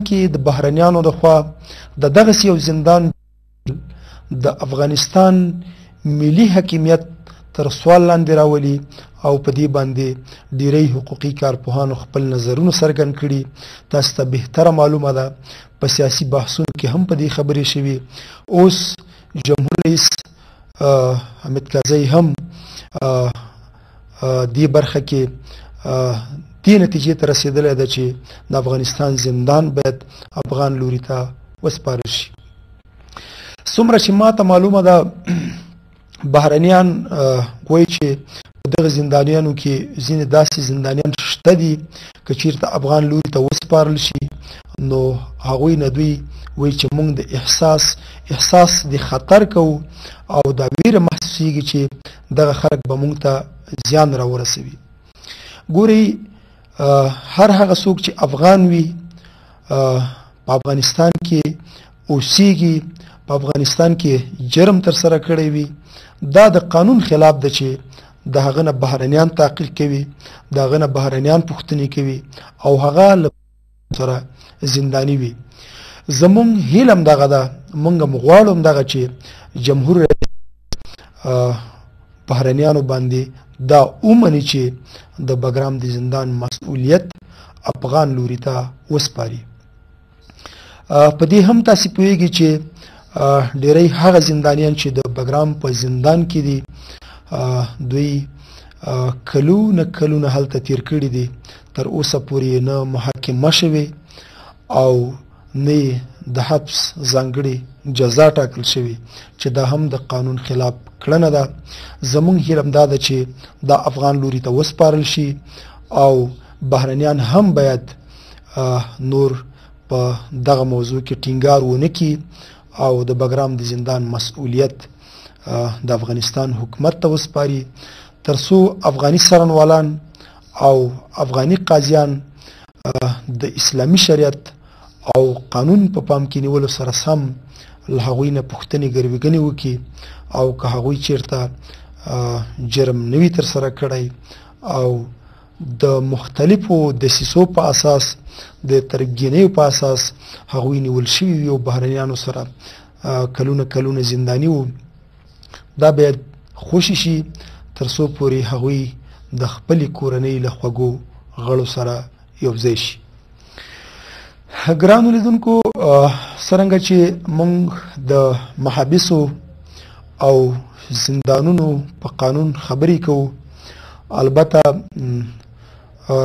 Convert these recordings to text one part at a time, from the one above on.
کې د بهرنیانو د خوا د دغسې یو زندان د افغانستان ملي حاکمیت تر سوال لاندې راولي او په دې باندې ډیری حقوقي کارپوهانو خپل نظرونه څرګند کړي. تاسو ته بهتره معلومه ده، په سیاسي بحثونو کې هم په دې خبرې شوي. اوس جمهور رئیس حامد کرزی هم دې برخه کې دې نتیجې ته رسېدلی ده چې د افغانستان زندان باید افغان لوري ته وسپارل شي. څومره چې ماته معلومه ده، بهرنیان وایي چې په دغه زندانیانو کې ځینې داسې زندانیان شته دي که چیرته افغان لوري ته وسپارل شي نو هغوی نه دوی وایي چې موږ د احساس د خطر کوو او دا ویره محسوسیږي چې دغه خلک به موږ ته زیان راورسوي. ګورئ، هر هغه څوک چې افغان وي، په افغانستان کې اوسیږي، په افغانستان کې جرم تر سره کړی وي، دا د قانون خلاف ده چې د هغه نه بهرنیان تعقیب کوي، د هغه نه بهرنیان پوښتنې کوي او هغه له سره زنداني وي. زمونږ هیله هم دغه ده، مونږ هم غواړو هم دغه چې جمهور رئیس بهرنیانو باندې دا ومني چې د بګرام د زندان مسؤلیت افغان لوري ته وسپاري. په دې هم تاسې پوهیږئ چې ډیری هغه زندانیان چې د بګرام په زندان کې دي، دوی کلونه کلونه هلته تیر کړي دي، تر اوسه پورې نه محاکمه شوې او نه د حبس ځانګړې جزا ټاکل شوې، چې دا هم د قانون خلاف کړنه ده. زمونږ هیله هم دا ده چې دا افغان لوري ته وسپارل شي او بهرنیان هم باید نور په دغه موضوع کې ټینګار ونه کړي او د بګرام د زندان مسؤلیت د افغانستان حکومت ته وسپاري، ترڅو افغاني څارنوالان او افغاني قاضیان د اسلامي شریعت او قانون په پام کې نیولو سره سم له هغوی نه پوښتنې ګروېږنې وکړي او که هغوی چیرته جرم نه وي ترسره کړی او د مختلفو دسیسو په اساس، د تربګینیو په اساس هغوی نیول شوي وي او بهرنیانو سره کلونه کلونه زنداني وو، دا باید خوشي شي تر څو پورې هغوی د خپلې کورنۍ له خوږو غړو سره یو ځای شي. ګرانو لیدونکو، څرنګه چې موږ د محابسو او زندانونو په قانون خبرې کوو، البته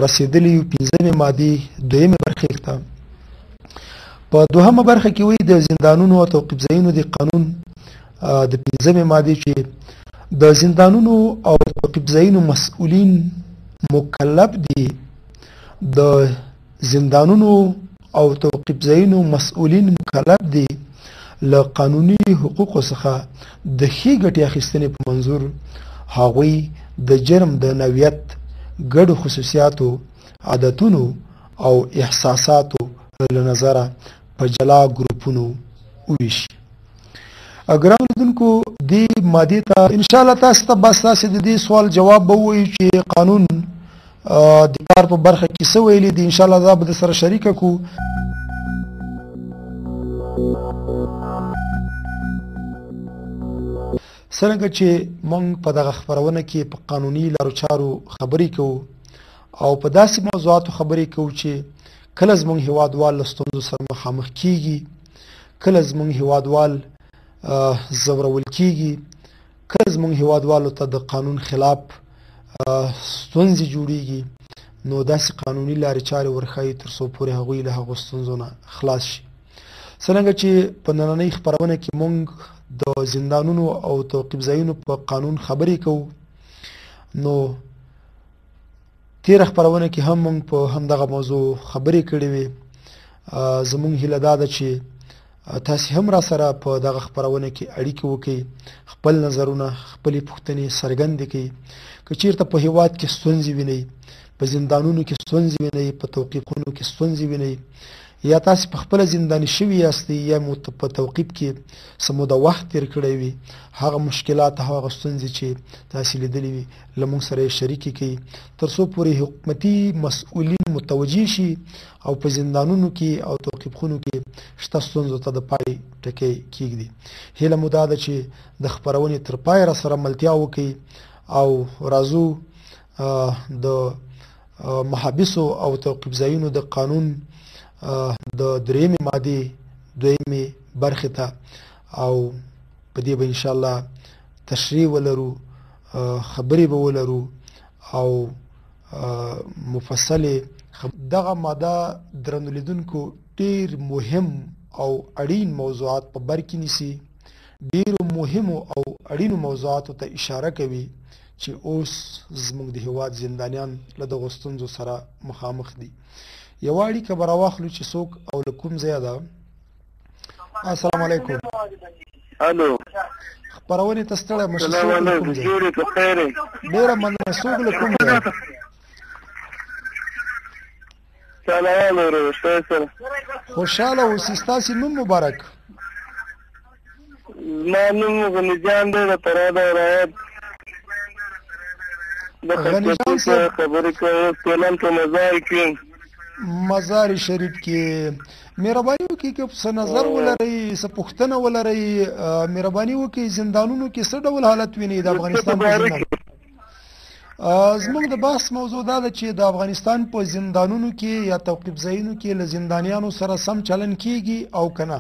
رسېدلي یو پنځمې مادې دویمې برخې ته. په دوهمه برخه کې وایي د زندانونو او توقیف ځایونو د قانون د پنځمې مادې چې د زندانونو او توقیف ځایونو مسؤلین مکلف دي، د زندانونو او توقیف ځایونو مسؤلین مکلف دي له قانوني حقوقو څخه د ښې ګټې اخیستنې په منظور هغوی د جرم د نوعیت، ګډو خصوصیاتو، عادتونو او احساساتو له نظره په جلا ګروپونو وویشي. ګرانو لیدونکو، دې مادې ته ان شاء الله تاسو ته به ستاسې د دې سوال جواب به ووایو چې قانون د کار په برخه کې څه ویلي دي. ان شاء الله دا به در سره شریکه کړو. څرنګه چې موږ په دغه خپرونه کې په قانوني لارو چارو خبرې کوو او په داسې موضوعاتو خبرې کوو چې کله زموږ هیوادوال له ستونزو سره مخامخ کیږي، کله زموږ هیوادوال ځورول کیږي، کله زموږ هیوادوالو ته د قانون خلاف ستونزې جوړیږي، نو داسې قانوني لارې چارې ورښایي تر څو پورې هغوی له هغو ستونزو نه خلاص شي. څرنګه چې په نننۍ خپرونه کې موږ د زندانونو او توقیف ځایونو په قانون خبرې کوو، نو تیره خپرونه کې هم موږ په همدغه موضوع خبرې کړې وې. زموږ هیله دا ده چې تاسې هم را سره په دغه خپرونه کې اړیکې وکړئ، خپل نظرونه، خپلې پوښتنې څرګندې کړئ. که چیرته په هیواد کې ستونزې وینئ، په زندانونو کې ستونزې وینئ، په توقیفونو کې ستونزې وینئ، یا تاسې په خپله زنداني شوي یاستئ یا مو په توقیف کې څه موده وخت تېر کړی وي، هغه مشکلات او هغه ستونزې چې تاسې لیدلې وي له موږ سره یې شریکې کړئ، تر څو پورې حکومتي مسؤلین متوجه شي او په زندانونو کې او توقیفخونو کې شته ستونزو ته د پای ټکی کېږدي. هیله مو دا ده چې د خپرونې تر پایه راسره ملتیا وکړئ او راځو د محابسو او توقیف ځایونو د قانون د درېیمې مادې دویمې برخې ته او په دې به ان شاء الله تشریح ولرو، خبرې به ولرو او مفصلې. دغه ماده درنو لیدونکو ډیر مهم او اړین موضوعات په بر کې نیسي، ډیرو مهمو او اړینو موضوعاتو ته اشاره کوي چې اوس زموږ د هیواد زندانیان له دغو ستونزو سره مخامخ دي. یوه اړیکه به راواخلو چې څوک او له کوم ځایه ده. السلام علیکم. الو، خپرونې ته ستړی مه شې. څوک له کوم ځایه؟ ډېره مننه. څوک له کوم ځایه؟ سلام ورور، سره خوشاله اوسې. ستاسې نوم مبارک؟ زما نوم غني جان دی، د فراه د ولایت. د غني جان صاحب خبرې کوم، فعلاً په مزار کې. مزار شریف کې. مهرباني وکړئ که څه نظر ولرئ، څه پوښتنه ولرئ، مهرباني وکړئ. زندانونو کې څه ډول حالت وینئ د افغانستان په زندان؟ زموږ د بحث موضوع دا ده چې د افغانستان په زندانونو کې یا توقیف ځایونو کې له زندانیانو سره سم چلن کیږي او که نه؟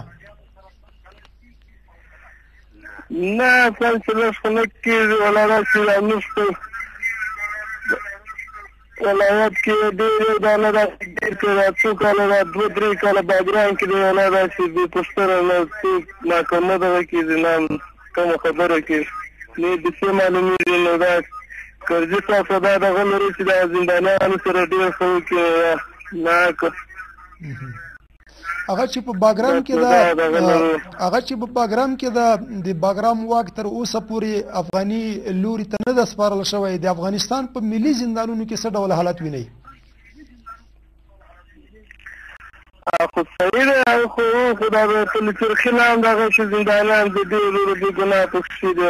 نه، سم چلن خو نه کېږي ولا. داسې زموږ په ولایت کې ډېر یو دانه داسې ډېر که دا څو کاله، دا دوه درې کاله باګرام کې دی ولا، داسې بې پوښتنه نه څوک محکمه دغه کېږي، نه کومه خبره کېږي، نه یې دوسیې معلومېږي. نو دا کرزي صاحب ته دا دغه لرو چې دا زندانیانو سره ډېر ښه وکړي. نه که هغه چې په باګرام کې ده، هغه چې په باګرام کې ده، د باګرام واک تر اوسه پورې افغاني لوري ته نه ده سپارل شوی، د افغانستان په ملي زندانونو کې څه ډول حالت وینئ؟ خو صحیح دی، خو دا د پل چرخي لاندې هغه چې زندانیان د ډېرو بې ګناه پکښې دي.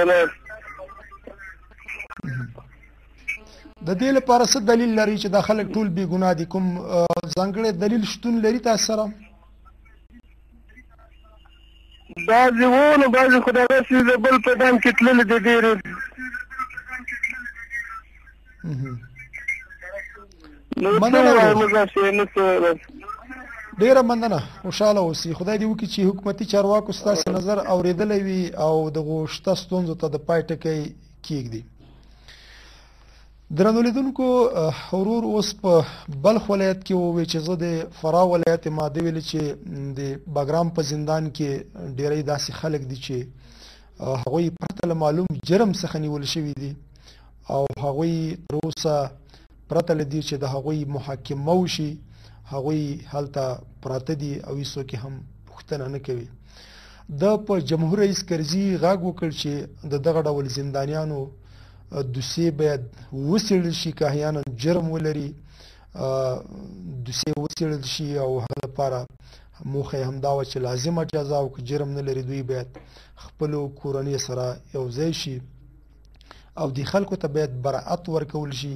د دې لپاره څه دلیل لري چې دا خلک ټول بې ګناه دي؟ کوم ځانګړی دلیل شتون لري تاسو سره؟ بعضې وو، نو بعضې خو دغسې د بل په دام کې تللي دي ډېرې. مننه، ډیره مننه، خوشاله اوسئ. خدای دې وکړي چې حکومتي چارواکو ستاسو نظر اورېدلی وي او دغو شته ستونزو ته د پای ټکی کېږدي. درنو لیدونکو، ورور اوس په بلخ ولایت کې ووی چې زه د فراه ولایت ما دی ویل چې د باګرام په زندان کې ډیری داسې خلک دي چې هغوی پرته له معلوم جرم څخه نیول شوي دي او هغوی تر اوسه پرته له دې چې د هغوی محاکمه وشي هغوی هلته پراته دي او هیڅوک هم پوښتنه نه کوي. د په جمهور رئیس کرزي غږ وکړ چې د دغه ډول زندانیانو دوسیې باید وڅېړل شي، که احیانا جرم ولري دوسیې وڅېړل شي او هغه لپاره موخه یې هم دا وه چې لازمه جزا او که جرم نه لري دوی باید خپلو کورنۍ سره یو ځای شي او د خلکو ته باید برائت ورکول شي،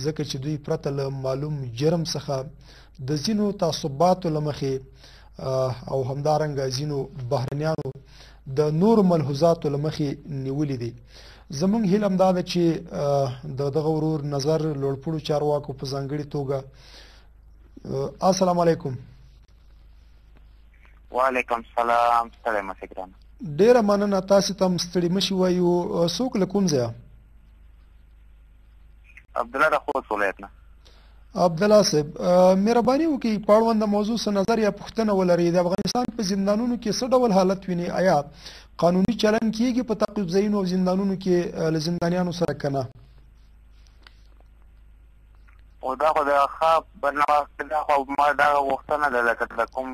ځکه چې دوی پرته له معلوم جرم څخه د ځینو تعصباتو له مخې او همدارنګه ځینو بهرنیانو د نورو ملحوظاتو له مخې نیولي دي. زمونږ هیله هم دا ده چې د دغه ورور نظر لوړپوړو چارواکو په ځانګړي توګه. السلام علیکم. وعلیکم سلام، ستړی مه شې ګرانه. ډېره مننه، تاسې ته هم ستړي مه شي وایو. څوک له کوم ځایه؟ عبدالله د خوست ولایت نه. عبدالله صاحب، مهرباني وکړئ په اړوند موضوع څه نظر یا پوښتنه ولرئ. د افغانستان په زندانونو کې څه ډول حالت وینئ؟ آیا قانوني چلن کیږي په تعقیب ځایونو او زندانونو کې له زندانیانو سره که نه؟ او دا خو د ښه برنامه، دا خو ما دا غوښتنه ده لکه د کوم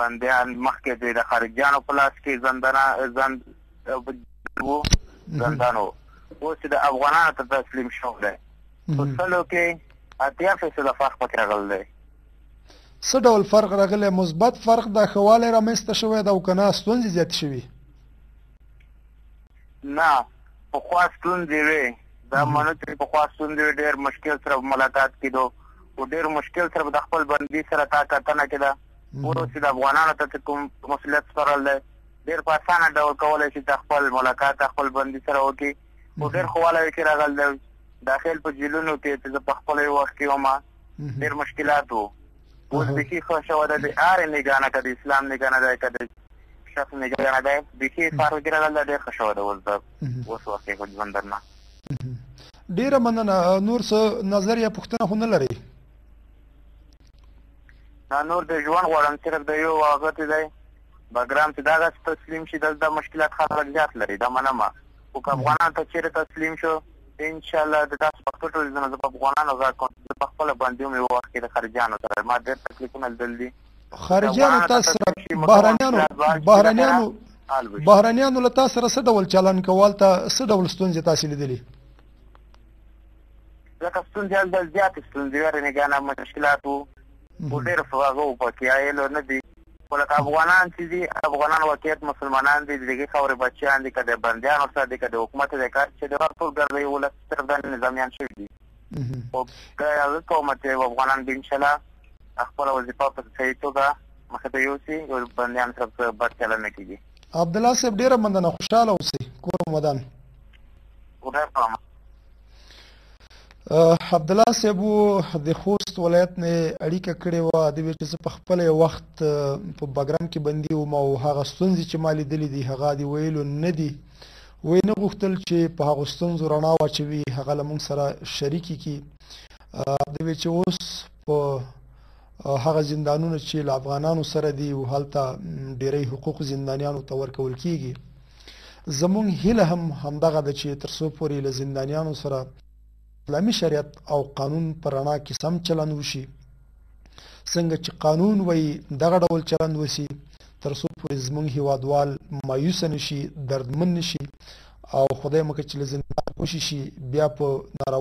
بندیان مخکې د خارجیانو په لاس کې زندان وو، زندان وو، اوس د افغانانو ته تسلیم شوی دی، په سلو کې 80% فرق پکې راغلی دی. څه ډول فرق راغلی؟ مثبت فرق د ښه والی رامنځته شوی ده او که نه ستونزې زیاتې شوي؟ نه، پخوا ستونزې وې، دا منو چې پخوا ستونزې وې، ډېر مشکل سره به ملاقات کېدو او ډېر مشکل سره به د خپل بندي سره تا کتنه کېده. اوس چې د افغانانو ته چې کوم مسؤلیت سپارل دی، ډېر په اسانه ډول کولی شي چې خپل ملاقات د خپل بندي سره وکړي او ډېر ښه والی پکې راغلی دی. داخل په جیلونو کې چې زه په خپله یو وخت کې وم، ډېر مشکلات وو. اوس بیخي ښه شوی دی، د هرې نګاه نه، که د اسلام نګاه نه دی، که د شخص نګاه نه دی، بیخي فرق پکې راغلی دی، ډېر ښه شوی دی اوس د اوس وخت کې ژوند درنه. ډیره مننه. نور څه نظر یا پوښتنه خو نه لرئ؟ نه، نور د ژوند غواړم، صرف د یو هغه ته دی بګرام چې دغه تسلیم شي، دلته مشکلات خلک زیات لري، دا منم، خو که افغانانو ته چېرې تسلیم شو، ان شاء الله د تاسو پښتو ټلویزیون زه په افغانانو غږ کوم. زه په خپله بندي وم یو وخت کې د خارجیانو سره، ما ډېر تکلیفونه لیدل دي. خارجیانو تاسو سره، بهرنیانو بهرنیانو بهرنیانو له تاسو سره څه ډول چلن کول، ته څه ډول ستونزې تاسو لیدلې؟ ځکه ستونزې هلته زیاتې ستونزې وې، نګانه مشکلات وو خو ډېر هغه وو پکې ایلو نه دي. خو لکه افغانان چې دي، افغانان واقعیت مسلمانان دي، د دغې خاورې بچیان دي، که د بندیانو سره دي، که د حکومت د کار چې د ټول ګرځي ولس صرف د نظامیان شوي دي. خو که هغه کومه چې افغانان به انشاءالله خپله وظیفه په صحیح توګه مخې ته یوسي او بندیان سره څه بد چلند نه کېږي. عبدالله صاحب ډېره مننه، خوشحاله اوسئ، کور مو ودان. خدای په امان. عبدالله صاحب د خوست ولایت نه اړیکه کړې وه. دی وی چې زه په خپل یو وخت په بګرام کې بندي وم او هغه ستونزې چې ما لیدلې دي هغه د ویلو نه دي. وی نه غوښتل چې په هغو ستونزو رڼا واچوي، هغه له موږ سره شریکې کړي. دی وی چې اوس په هغه زندانونو چې له افغانانو سره دي او هلته ډیری حقوق زندانیانو ته ورکول کیږي. زمونږ هیله هم همدغه ده چې تر څو پورې له زندانیانو سره اسلامي شریعت او قانون په رڼا کې سم چلند وشي، څنګه چې قانون وایي دغه ډول چلند وشي، تر څو پورې زمونږ هیوادوال مایوسه نشي، دردمن نشي او خدای مکه چې له زندان خوشي شي بیا په ناروا.